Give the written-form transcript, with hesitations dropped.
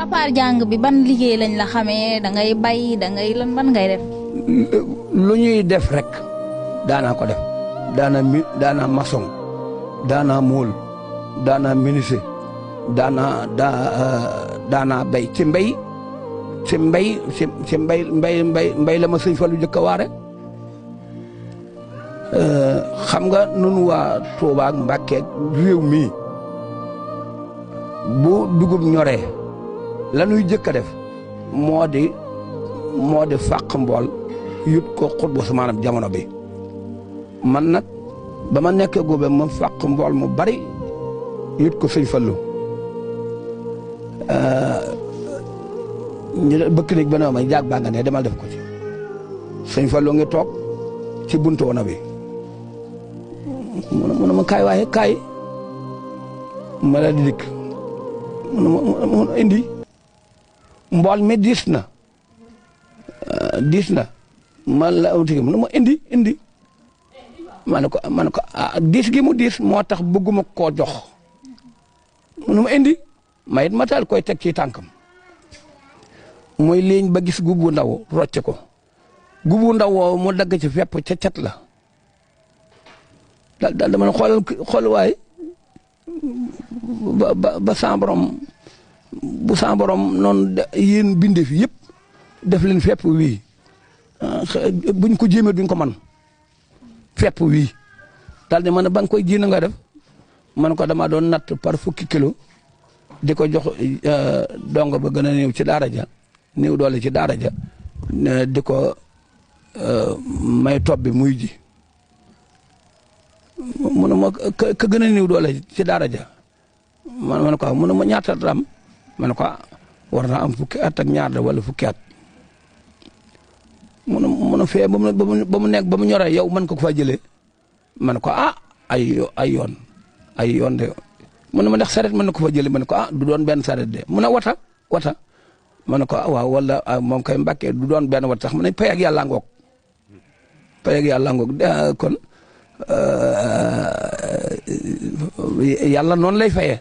à part jàng bi ban liggéey lañ la xamee da ngay bay da ngay lan ban ngay def. lu ñuy def rek daanaa ko def daanaa maçon daanaa mool daanaa menuisier daanaa bay ci mbay la ma sëñ Fallu jëkk a waare xam nga nun waa Touba ak Mbàkke réew mi bu dugub ñoree la ñuy jëkk a def moo di fàq mbool yut ko xutbu maanaam jamono bi man nag ba ma nekkee góobe ma fàq mbool mu bari yut ko sëñ Fallu ñu bëkk néeg ba ne ma jaag baa nga ne demal def ko ci sëñ Fallu ngi toog ci buntu woona bi mu ne ma kaay waaye kaay ma la di dikk mu indi mbool mi diis na man la awtigi mu ne ma indi ma ne ko diis gi mu diis moo tax bëgguma koo jox mu ne ma indi ma it ma taal koy teg ci tànkam mooy léegi ba gis gubu ndaw rocce ko gubu ndaw woo mu dagg ci fepp ca cat la daal dama ne xool waaye ba sa borom bu sa borom noonu yéen binde fi yëpp def leen fepp wii buñ ko jéemee duñ ko man fepp wii daal di man ba nga koy ji na nga def man ko dama doon natt par fukki kilo di ko jox dongo ba gën a néew ci daara ja néew doole ci daara ja di ko may topp bi muy ji mu ne ma ka gën a néew doole ci daara ja man ko mu ne ma ñaata ram man ko war naa am fukki at ak ñaar wala fukki at mu ne fee ba mu nekk ba mu ñoree yow mën ko fa jëlee man ko ay yoon de mu ne ma ndax saret mën na ko fa jëlee man ko du doon benn saret de mu ne wata man ko waaw wala moom kay Mbàkke du doon benn wat sax mu ne pay ak yàlla ngoog kon yàlla noonu lay fayee